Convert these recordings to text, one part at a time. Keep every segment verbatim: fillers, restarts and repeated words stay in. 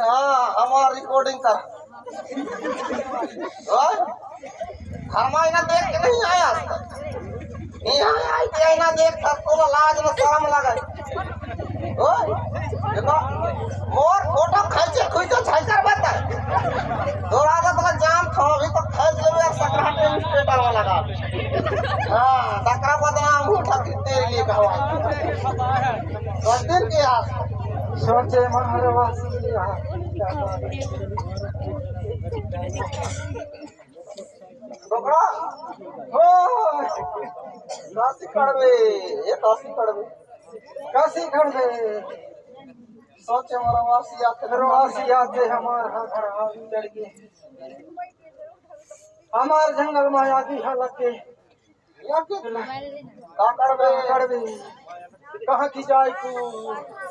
हाँ, हमार रिकॉर्डिंग कर। ओए, हर महीना देख के नहीं आया। यहाँ आई के ना देख, तब तो लाज न शर्म लगे। ओए, देखो, मोर फोटो खींचे, खींचे, छै कर बता। तोरा आदत ला जान थो, अभी तो खींच लेबे यार, सकरा के स्टेटस वाला का। हाँ, सकरा बदनाम उठा के तेरे लिए कहवा। दस दिन के यार। सोचे मन हर वासी यार। डोकरा, ओ, काशी कड़वे, ये काशी कड़वे, काशी कड़वे। सोचे मोर वासी आते, मोर वासी आते, हमार हाथ, हाथ चढ़ गए, हमार जंगल में आगी है लग गए। का करबे? का करबे? कहाँ की जाए तू?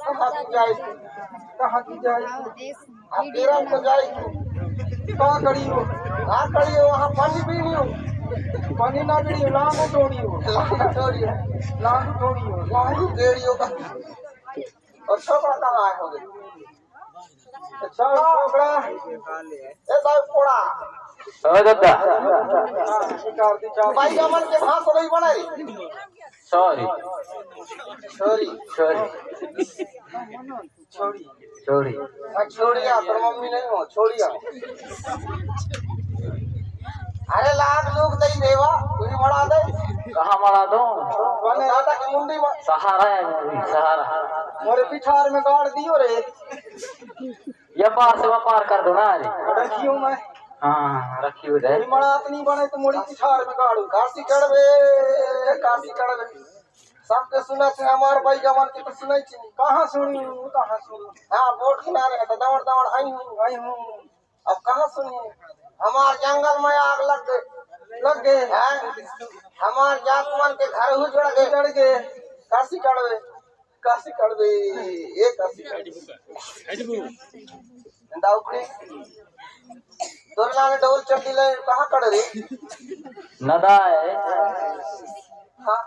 कहाँ की जाए तू? कहाँ की जाए तू? आप तेरा को जाए तू। का करियो? का करियो? वहाँ पानी पीनियो। पानी ना पीनियो, लांगू तोड़ियो। लांगू तोड़ियो। लांगू तोड़ियो। लांगू तोड़ियो का। और छोकरा कहाँ आए होंगे? अच्छा, छोकरा। ए, साहब, कोड़ा। ओ, दादा। भाई, अमन के भाषा नहीं बना रही। सॉरी। सॉरी। सॉरी। छोड़ी। छोड़ी। हाँ, छोड़िया, तोर मम्मी नहीं हो, छोड़िया। अरे, लाख लोग दई देवा, तू ही मरा दे। कहाँ मरा दो? दादा की मुंडी में। सहारा है, सहारा। मोरे पिठार में गाड़ दियो रे। ये पार से वो पार कर दो ना रे। रखियो मैं। हाँ, रखियो रे। कोई मड़ा अपनी बने तो मोड़ी पिठार में गाड़ू। काशी कड़वे, काशी कड़वे। सबके सुना छे, हमार भाई गमन के तो सुनाई छे। कहाँ सुनी, कहाँ सुनी? हाँ, बोट किनारे है तो दौड़ दौड़ आई हूँ, आई हूँ। अब कहाँ सुनी? हमार जंगल में आग लग गए। लग गए। हैं? हमार जात मन के घर उजड़ गए। उजड़ गए। काशी कड़वे। काशी कड़वे, ए काशी कड़वे। दाउकड़ी, तोर लाने डोल चड्डी ले कहाँ कड़े रे? नदा है। हाँ।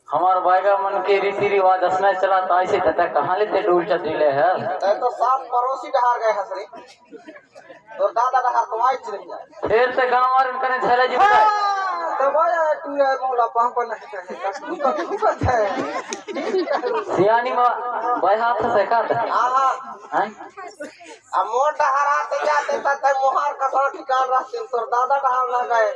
हमार बायगा मन के रीति रिवाज असना चला, ताई से तता कहाँ लेते डोल चड्डी ले है? तै तो साफ पड़ोसी डहार गए हस रे। तोर दादा डहार तो आइच रही है। फिर से गांव वाले करे छले जी बताए। हाँ, दबाया टूरा मोला पापा नहीं कहे, तू तो तू कहता है। सियानी मा बाय हाथ से का था? हाँ, हाँ। हैं? अब मोर डहार आते जाते तक तक मोहार का सौ ठिकान रहते, तोर दादा डहार ना गए।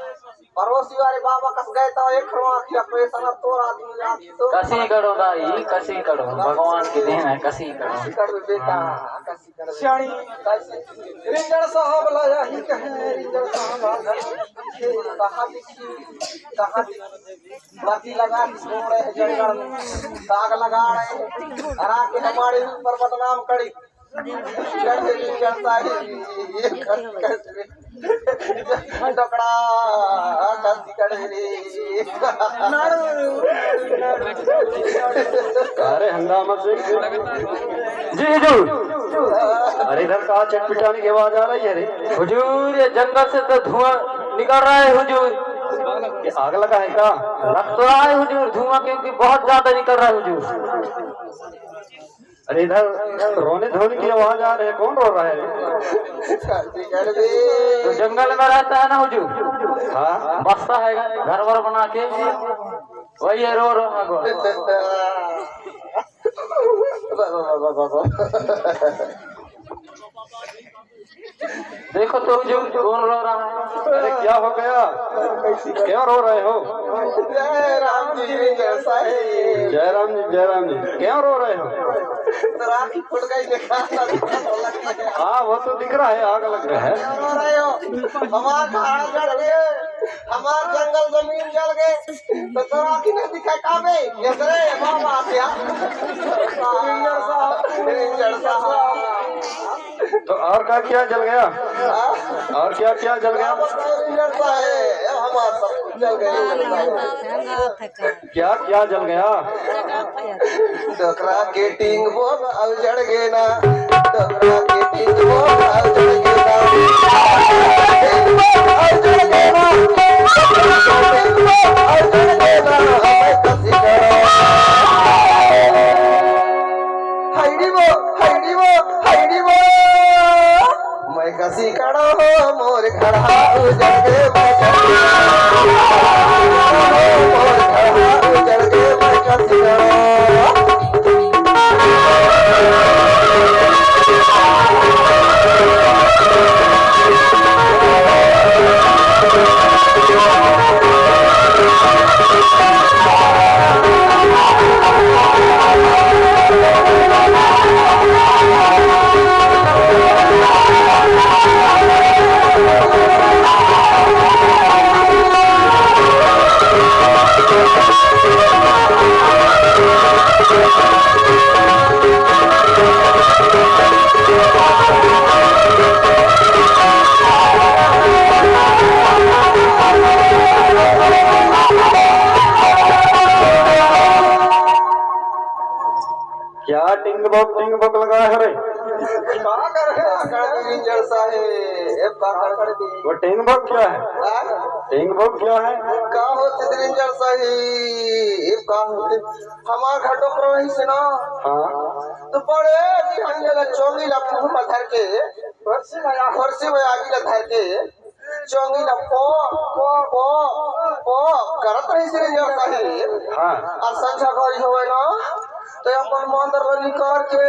पड़ोसी वाले बाबा कस गए तो एक खरो आँखी ऑपरेशन, अब तोर आदमी जाती तो। कसी करो दाई, कसी करो, भगवान की देन है, कसी करो। कसी करो बेटा, कसी करो। सियाणी, कसी। रिंजड़ साहब लाया ही कहे, रिंजड़ साहब आ गए। कहाँ दिखी, कहाँ दिखी? बाती लगा के सो रहे हैं जंगल में, आग लगा रहे हैं, हरा के हमारे ऊपर बदनाम करी। कर दे, कर दे, ये कर, कर दे। टुकड़ा, कर दे, कर दे। अरे हंगामा सिंह। जी हुजूर। अरे इधर का चटपिटाने की आवाज आ रही है रे? हुजूर, ये जंगल से तो धुआं निकल रहा है हुजूर। ये आग लगा है का? लग तो रहा है हुजूर धुआं, क्योंकि बहुत ज्यादा निकल रहा है हुजूर। अरे इधर रोने धोने की आवाज आ रही है, कौन रो रहा है? तो जंगल में रहता है ना हुजूर। हाँ। बसता है घर वर बना के, वही है रो रो ना गो। देखो तो हुजूर कौन रो रहा है। अरे क्या हो गया, क्यों रो रहे हो? जय राम जी, जैसा है। जय राम जी, जय राम जी, क्यों रो रहे हो? तो राखी फुट गई, देखा। हाँ, वो तो दिख रहा है, आग लग रहा है। क्यों रो रहे हो? हमार पहाड़ चढ़ गए, हमार जंगल जमीन जल गए, तो तोरा की नहीं दिखा काबे? ये करे, बाबा, क्या? इंजर साहब, इंजर साहब। तो और का क्या जल गया? हाँ? और क्या क्या जल गया? क्या बताओ, इंजर साहब, ये हमारा सब कुछ जल गया। क्या क्या जल गया? डोकरा के टींग बोल अउ जड़ गे ना, डोकरा के टींग बोल अउ जड़ गे ना, टींग बोल अउ जड़ गे ना, टींग बोल अउ जड़ गे ना, हमें कसी करो। हाय रे वो, हाय रे वो, हाय रे वो। कसी कड़ो हो मोर घड़ा उजड़ गे, मैं कसी कड़ो हो मोर घड़ा उजड़ गे, मैं कसी कड़ो। क्या टिंग बोक, टिंग बोक लगा है रे? का कर रहे हो, आकड़ के रेंजर साहेब? का कर रहे हो? वो टिंग बोक क्या है? हाँ? टिंग बोक क्या है? का होते रेंजर साहेब? का होते? हमार घर डोकरा रहिस हे ना। हाँ। तो बड़े बिहनिया ला चोंगी ला फूहू में धर के, फरसी में आगी ला धर के, चोंगी ला पो, पो, पो, पो करत रहिस हे रेंजर साहेब। हाँ। अउ संझा घरी होवे ना, तो अपन मांदर ला निकार के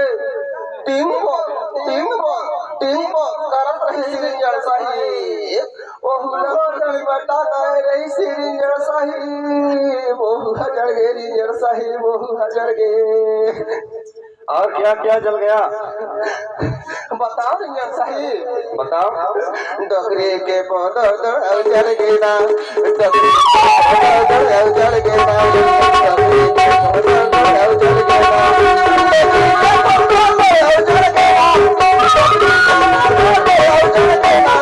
टिंग बो, टिंग बो, टिंग बो करत रहिस हे रेंजर साहेब। ओहू ला कोठी बटा गए रहिस हे रेंजर साहेब, ओहू ह जड़ गे रेंजर साहेब, ओहू ह जड़ गे। और क्या क्या जल गया? बताओ रेंजर साहेब। बताओ। डोकरी के पौधा तो उजड़ गे ना, डोकरी के पौधा तो उजड़ गे ना, डोकरी के पौधा तो उजड़ गे ना, डोकरी के पौधा तो उजड़ गे ना, डोकरी के पौधा तो उजड़ गे ना।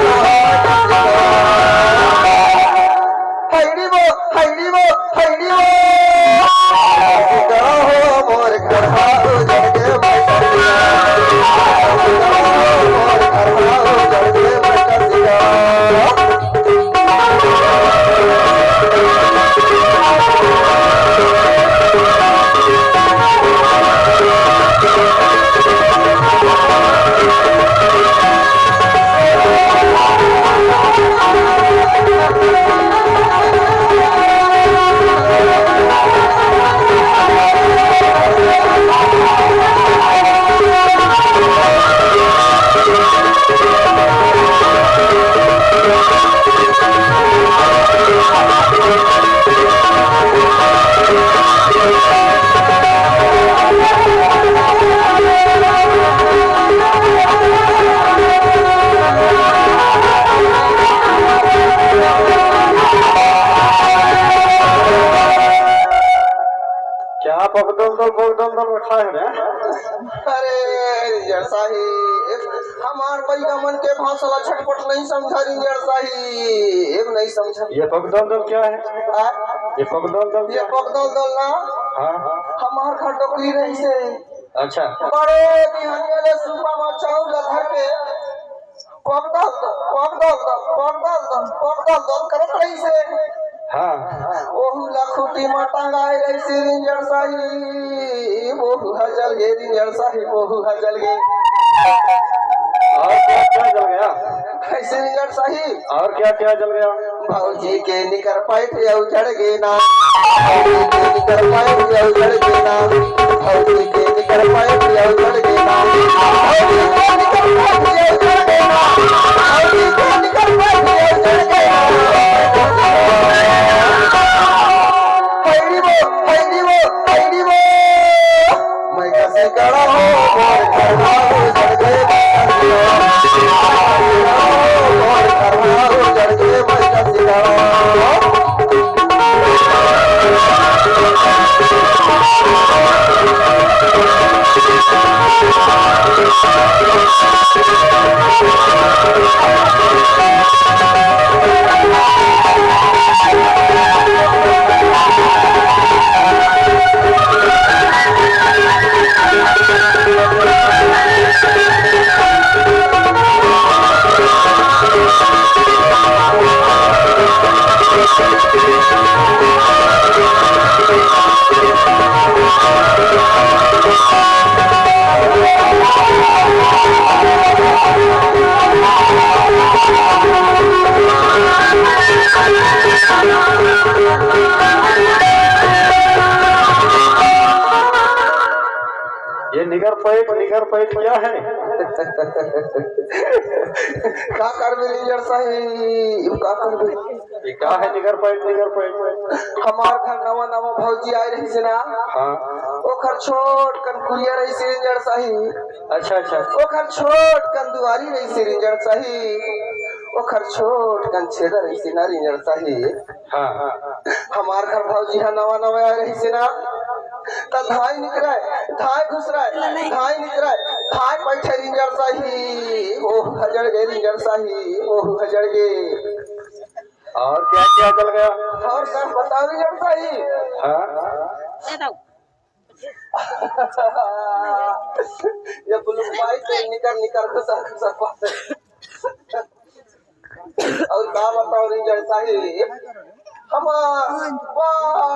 हइड़ी बो, हइड़ी बो, हइड़ी बो। कहो मोर घरवा उजड़ गे मैं कसिया। मोर घरवा उजड़ गे मैं कसिया। क्या पगदल दल, पगदल दल रखा है रे? अरे, रेंजर साहेब, हमार बइगा मन के भाषा ला झटपट नहीं समझा, रेंजर साहेब, नहीं समझा। ये पगदल दल क्या है? आ? ये पगदल दल ये क्या है? पगदल दल ना? हाँ। हमार घर डोकरी रहिस हे। अच्छा। बड़े बिहनिया ले सुपा में चाउर ला धर के पगदल दल, पगदल दल, पगदल दल, पगदल दल करत रहिस हे। हाँ। ओहू ला खूंटी म टंगाए रहिस हे रेंजर साहेब, ओहू ह जल गे रेंजर साहेब, ओहू ह जल गे। और क्या क्या जल गया? कइसे रेंजर साहेब? और क्या क्या जल गया? भौजी के निकर पैंट उजड़ गे ना, भौजी के निकर पैंट उजड़ गे ना, भौजी के निकर पैंट उजड़ गे ना, भौजी के निकर पैंट उजड़ गे ना, भौजी के निकर पैंट उजड़ गे ना। हइड़ी बो, हइड़ी बो, हइड़ी बो। मैं कसी कड़ो हो, मोर घरवा उजड़ गे, मैं कसी कड़ो हो, मोर घरवा उजड़ गे, मैं कसी कड़ो। पैट, निगर पैट क्या है? का करबे रिंजड़ साहिब, का करबे? ये का है निगर पैट, निगर पैट? हमार घर नवा नवा भौजी आए रहिस ना। हाँ। ओखर छोट कन कुरिया रहिस रिंजड़ साहिब। अच्छा, अच्छा। ओखर छोट कन दुआरी रहिस रिंजड़ साहिब। ओखर छोट कन छेदा रहिस ना रिंजड़ साहिब। हाँ। हमार घर भौजी ह नवा नवा आए रहिस ना, त धाय निकराय, धाय घुसराय, धाय निकराय, धाय पैठे रिंजड़ साहिब, ओह हजड़ गे रिंजड़ साहिब, ओह हजड़ गे। और क्या क्या चल गया? और सब बताओ रिंजड़ साहिब। हाँ। ये बुलुक माई के निकर निकर घुसर घुसर पाते। अउ का बताओ रिंजड़ साहिब, हमार बा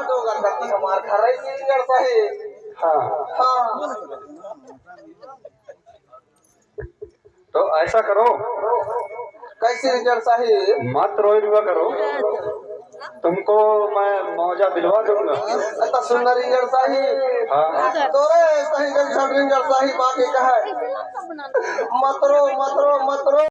डोंगर कती हमार घर रहिस रिंजड़ साहिब। हाँ। हाँ। तो ऐसा करो, कैसे रिंजड़ साहिब? मत रोई रुआ करो, तुमको मैं मुआवजा दिलवा दूंगा। अत सुन रिंजड़ साहिब। हाँ। तोरे सही जन सब रिंजड़ साहिब आके कहे, मत रो, मत रो, मत रो।